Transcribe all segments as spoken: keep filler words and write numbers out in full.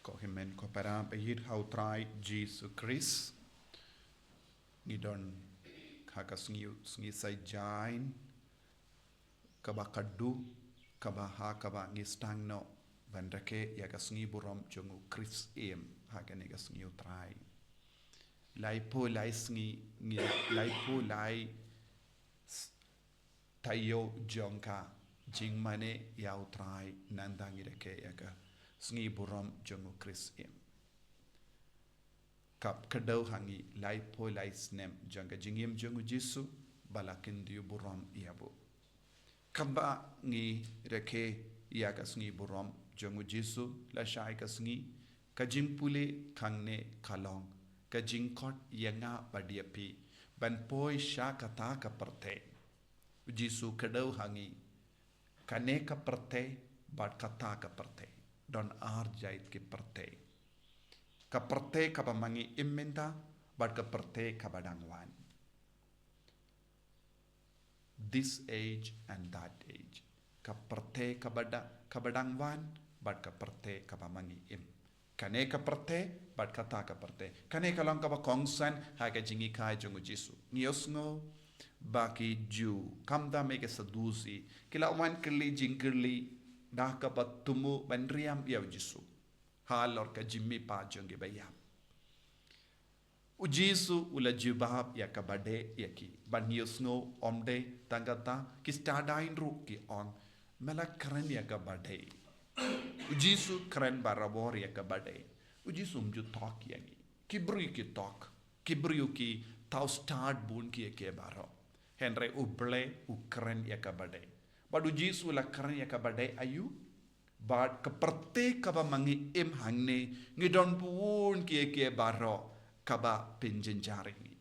Ko hynmen ko para ba ïeit ha u Trai Jisu Khrist. Ngi don ha ka sngi, sngi Saitjaiñ kaba khatduh, kaba ha kaba ngi sdang noh ban rakhe ïa ka sngi burom jong u Khrist im ha kane ka sngi u Trai. Laiphew lai sngi ngi, laiphew lai s-, taïew jong ka jingmane ïa u Trai, nangta ngi rakhe ïa ka sngi burom jong u Khrist im. Kaba kdew ha ngi laiphew lai snem jong ka jingim jong u Jisu ba la kyntiew burom ïa u. Kaba ngi rakhe ïa ka sngi burom jong u Jisu lashai ka sngi, ka jingpule hangne ka long ka jingkhot ïa nga bad ïa phi ban poi sha kata ka pyrthei. U Jisu kdew ha ngi, kane ka pyrthei bad kata ka pyrthei. Don ar jait ki pyrthei. Ka pyrthei kaba ma ngi im mynta bad ka pyrthei kaba dang wan. This age and that age. Ka pyrthei kaba da, kaba dang wan bad ka pyrthei kaba ma ngi im. Kane ka pyrthei bad kata ka pyrthei. Kane ka long kaba kongsan ha ka jinghikai jong u Jisu. Ngi ïohsngew ba ki Jiw, khamtam ïa ki Sadusi, ki la wan kylli jingkylli da kaba thmu ban riam ïa u Jisu halor ka jingmihpat jong ki baïap. U Jisu u la jubab ïa kaba dei ïa ki. Bad ngi ïohsngew ym dei tang kata, ki stad daiñ ruh ki ong, me la kren ïa kaba dei. U Jisu kren barabor ïa kaba dei. U Jisu um ju thok ïa ngi. Ki briew ki thok. Ki briew ki thaw stad bun ki ïa ki baroh. Hynrei U Blei u kren ïa kaba dei. Bad u Jisu u la kren ïa kaba dei aïu? Bad ka pyrthei kaba ma ngi im hangne, ngi don bun ki ïa ki baroh kaba pynjynjar ïa ngi.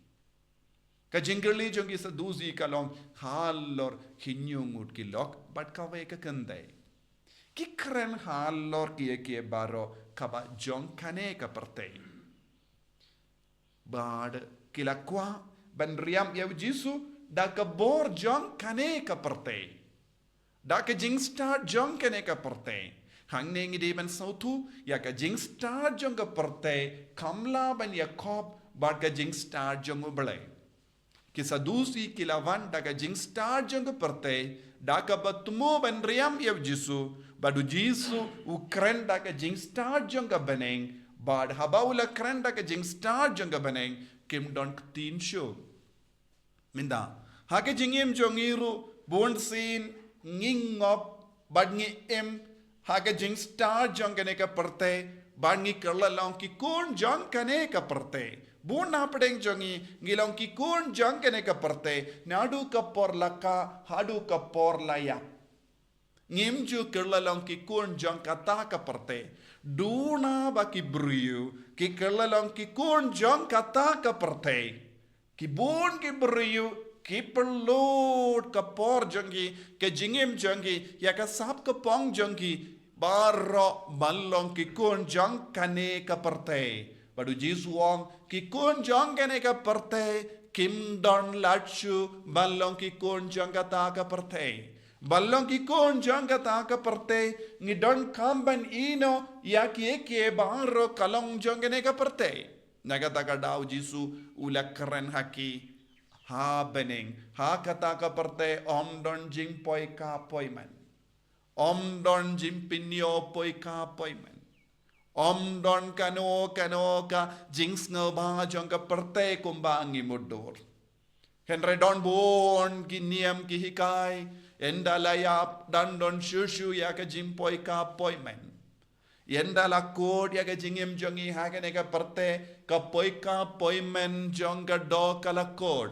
Ka jingkylli jong ki Sadusi ka long halor hynñiew ngut ki lok bad kawei ka kynthei. Ki kren halor ki ïa ki baroh kaba jong kane ka pyrthei. Bad ki la kwah ban riam ïa u Jisu da ka bor jong kane ka pyrthei. Da ka jingstad jong kane ka pyrthei. Hangne ngi dei ban sngewthuh ïa ka jingstad jong ka pyrthei kam lah ban ïakhop bad ka jingstad jong U Blei. Ki Sadusi ki la wan da ka jingstad jong ka pyrthei, da kaba thmu ban riam ïa u Jisu, bad u Jisu u kren da ka jingstad jong ka bneng, bad haba u la kren da ka jingstad jong ka bneng, kim don ktien shuh. Mynta, ha ka jingim jong ngi ruh, bunsien ngi ngop bad ngi im ha ka jingstad jong kane ka pyrthei, bad ngi kylla long ki khun jong kane ka pyrthei. Bun na pdeng jong ngi, ngi long ki khun jong kane ka pyrthei, naduh ka por la kha haduh ka por la ïap. Ngim ju kylla long ki khun jong kata ka pyrthei. Duna ba ki briew ki kylla long ki khun jong kata ka pyrthei, ki bun ki briew ki pynlut ka por jong ki, ka jingim jong ki ïa ka sap ka pong jong ki, baroh ban long ki khun jong kane ka pyrthei. Bad u Jisu u ong, ki khun jong kane ka pyrthei kim don lad shuh ban long ki khun jong kata ka pyrthei. Ban long ki khun jong kata ka pyrthei, ngi donkam ban ïehnoh ïa kiei kiei baroh ka long jong kane ka pyrthei. Na kata ka daw u Jisu u la kren ha ki, ha bneng, ha kata ka pyrthei ym don jingpoi kha poi man. Ym don jingpynïoh poi kha poi man. Ym don kano kano ka jingsngewbha jong ka pyrthei kumba ngi mutdur. Hynrei don bun ki niam ki hikai, ynda la ïap, dang don shuh shuh ïa ka jingpoi kha poi man. Ynda la kut ïa ka jingim jong ngi ha kane ka pyrthei, ka poi kha poi man jong ka doh ka la kut.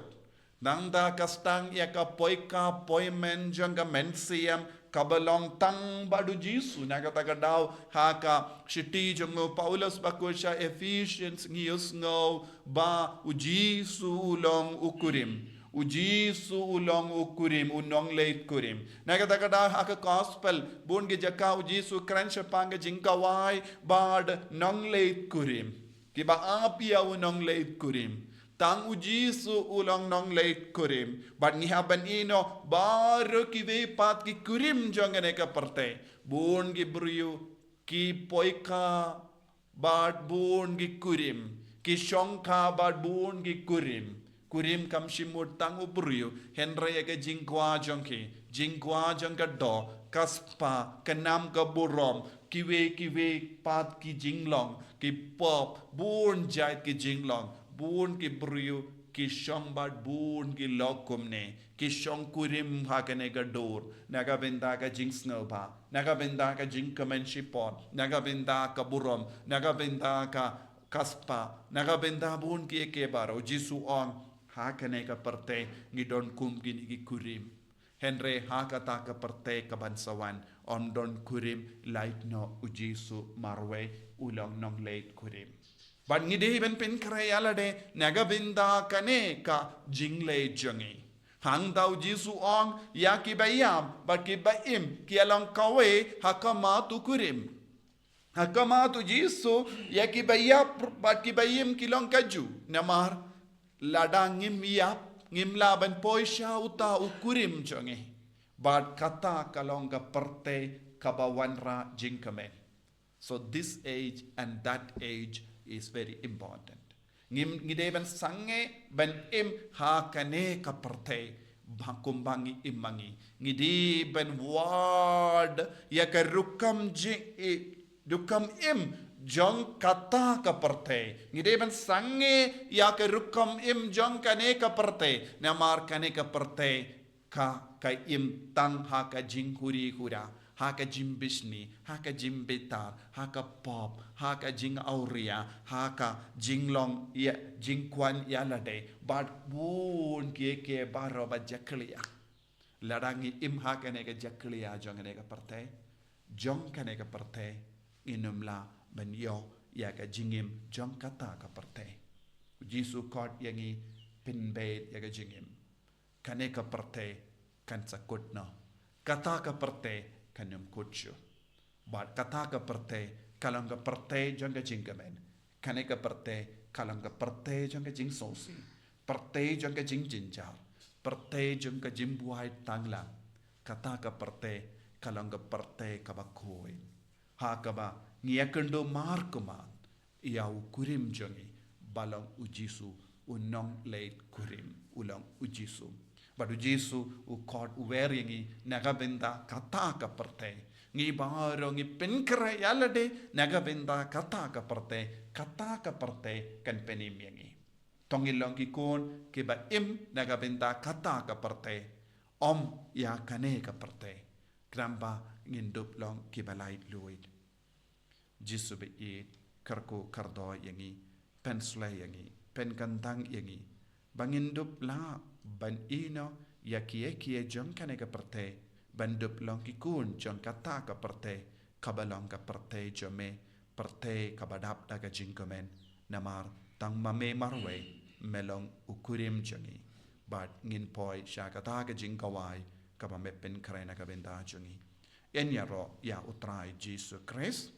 Nangta ka sdang ïa ka poi kha poi man jong ka mynsiem, kaba long tang bad u Jisu. Na kata ka daw ha ka shithi jong u Paulus bakhuid sha Ephesians ngi ïohsngew ba u Jisu u long u kurim. U Jisu u long u kurim, u nongleit kurim. Na kata ka daw ha ka gospel, bun ki jaka u Jisu u kren shaphang ka jingkhawai bad nongleit kurim. Kiba ap ïa u nongleit kurim. Tang u Jisu u long nongleit kurim. Bad ngi hap ban ïehnoh baroh kiwei pat ki kurim jong kane ka pyrthei. Bun ki briew ki poi kha bad bun ki kurim, ki shongkha bad bun ki kurim. Kurim kam shym mut tang u briew, hynrei ïa ka jingkwah jong ki, jingkwah jong ka doh, ka spah, ka nam ka burom, kiwei kiwei pat ki jinglong, ki pop, bun jait ki jinglong, bun ki briew ki shong bad bun ki lok kumne, ki shong kurim ha kane ka dur, na ka bynta ka jingsngewbha, na ka bynta ka jingkmen shipor, na ka bynta ka burom, na ka bynta ka, ka spah, na ka bynta bun kiei kiei baroh. U Jisu u ong, ha kane ka pyrthei ngi don kum kine ki kurim. Hynrei ha kata ka pyrthei kaban sa wan, ym don kurim, lait noh u Jisu marwei, u long nongleit kurim. Bad ngi dei ban pynkhreh ïa lade na ka bynta kane ka jingleit jong ngi. Hangta u Jisu u ong, ïa kiba ïap bad kiba im ki ïalong kawei ha khmat u kurim. Ha khmat u Jisu, ïa kiba ïap bad kiba im ki long kajuh. Namar lada ngim ïap, ngim lah ban poi sha uta u kurim jong ngi. Bad kata ka long ka pyrthei kaba wanrah jingkmen. So this age and that age is very important. Ngim, ngi dei ban sangeh ban im ha kane ka pyrthei, ba kumba ngi im ma ngi. Ngi dei ban wad ïa ka rukom jing i, rukom im jong kata ka pyrthei. Ngi dei ban sangeh ïa ka rukom im jong kane ka pyrthei. Namar kane ka pyrthei ka, ka im tang ha ka jinghuri hura, ha ka jingbishni, ha ka jingbitar, ha ka pop, ha ka jingawria, ha ka jinglong ïa, jingkwah ïa lade, bad bun kiei kiei baroh ba jakhlia. Lada ngi im ha kane ka jakhlia jong kane ka pyrthei, jong kane ka pyrthei, ngin ym lah ban ïoh ïa ka jingim jong kata ka pyrthei. U Jisu u khot ïa ngi pynbeit ïa ka jingim. Kane ka pyrthei kan sa kut noh. Kata ka pyrthei kan ym kut shuh. Bad kata ka pyrthei ka long ka pyrthei jong ka jingkmen. Kane ka pyrthei ka long ka pyrthei jong ka jingsngewsih. Pyrthei jong ka jingjynjar. Pyrthei jong ka jingbuaid tanglang. Kata ka pyrthei ka long ka pyrthei kaba khuid. Ha kaba ngi ïakynduh markhmat ïa u kurim jong ngi, ba long u Jisu, u nongleit kurim, u long u Jisu. Bad u Jisu u khot u wer ïa ngi na ka bynta kata ka pyrthei. Ngi baroh ngi pynkhreh ïa lade na ka bynta kata ka pyrthei, kata ka pyrthei kan pynim ïa ngi. To ngin long ki khun kiba im na ka bynta kata ka pyrthei, ym ïa kane ka pyrthei. Khnang ba ngin dup long kiba laitluid. Jisu ba ïeit, kyrkhu kyrdoh ïa ngi, pynsleh ïa ngi, pynkyntang ïa ngi, ba ngin dup lah ban ïehnoh ïa kiei kiei jong kane ka pyrthei, ban dup long ki khun jong kata ka pyrthei, kaba long ka pyrthei jong me, pyrthei kaba dap da ka jingkmen. Namar tang ma me marwei me long u kurim jong ngi. Bad ngin poi sha kata ka jingkawai kaba me pynkhreh na ka bynta jong ngi. Yn ïaroh ïa u Trai Jisu Khrist.